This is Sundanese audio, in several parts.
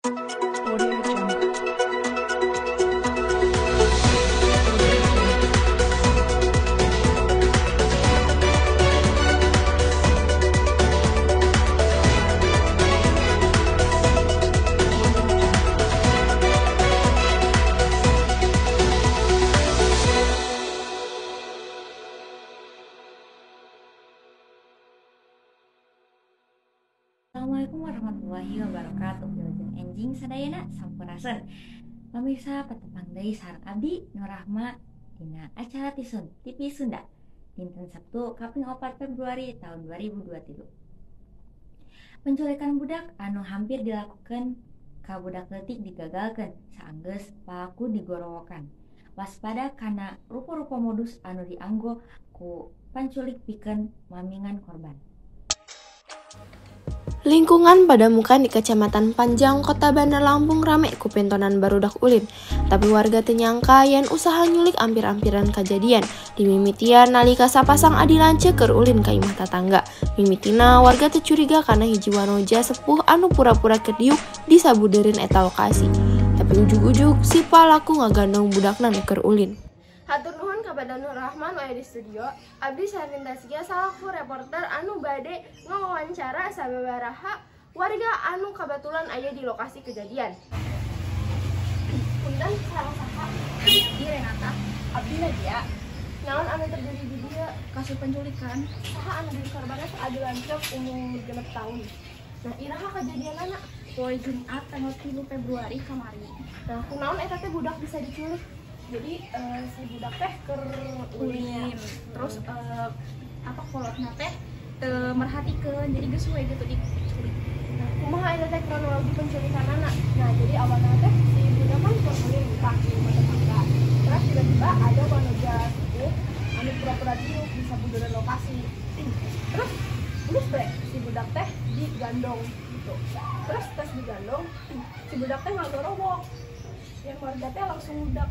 Audio Jungle. Assalamualaikum warahmatullahi wabarakatuh. Wilujeng enjing sadayana, sampurasun. Pamirsa, patepang deui sareng abdi Nur Rahma dina acara Tisun TV Sunda dinten Sabtu kaping 4 Februari tahun 2023. Penculikan budak anu hampir dilakukan ka budak leutik digagalkeun saanggeus palaku digorowokan. Waspada kana rupa-rupa modus anu dianggo ku panculik pikeun mamingan korban. Lingkungan Padamukan di Kecamatan Panjang, Kota Bandar Lampung rame ku pentonan barudak ulin. Tapi warga teu nyangka yen usaha nyulik ampir-ampiran kajadian. Dimimitian nalika sapasang adi lanceuk keur ulin ka imah tatangga. Mimitina warga teu curiga kana hiji wanoja sepuh anu pura-pura keur diuk di sabudeureun eta lokasi. Tapi ujug-ujug si palaku ngagandong budakna nu keur ulin. Hatur nuhun kepada Nur Rahman aya di studio. Abdi Syahrin Taskia salaku reporter anu bade ngawawancara sababaraha warga anu kabatulan aya di lokasi kejadian. Punten, sareng saha? Abdi Renata. Abdi Nadia. Naon anu terjadi di dieu? Kasus penculikan. Saha anu jadi korbanna? Adi lanceuk umur 6 tahun. Nah, iraha kejadianana? Poe Jumat tanggal 3 Februari kamari. Nah, kunaon eta teh budak bisa diculik? Jadi si budak teh keur ulin. Terus apa kolotna teh teu merhatikeun, jadi geus we gitu diculik. Nah, kumaha eta teh kronologi penculikanana? Nah, jadi awalnya teh si budak kan keur ulin di rumah tetangga. Terus tiba-tiba ada wanoja sepuh anu pura-pura diuk di sabudeureun lokasi. Terus geus we si budak teh digandong gitu. Terus tes digandong, si budak teh ngagorowok. Yang warga teh langsung ngudak.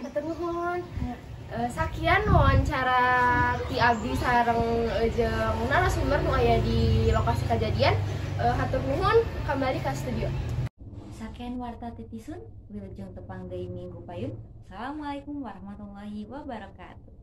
Hatur nuhun. Sakian wawancara ti abdi sareng jeung narasumber nu aya di lokasi kejadian. Hatur nuhun, kembali ke studio. Sakian warta ti Tisun, wilujeng tepang deui minggu payun. Assalamualaikum warahmatullahi wabarakatuh.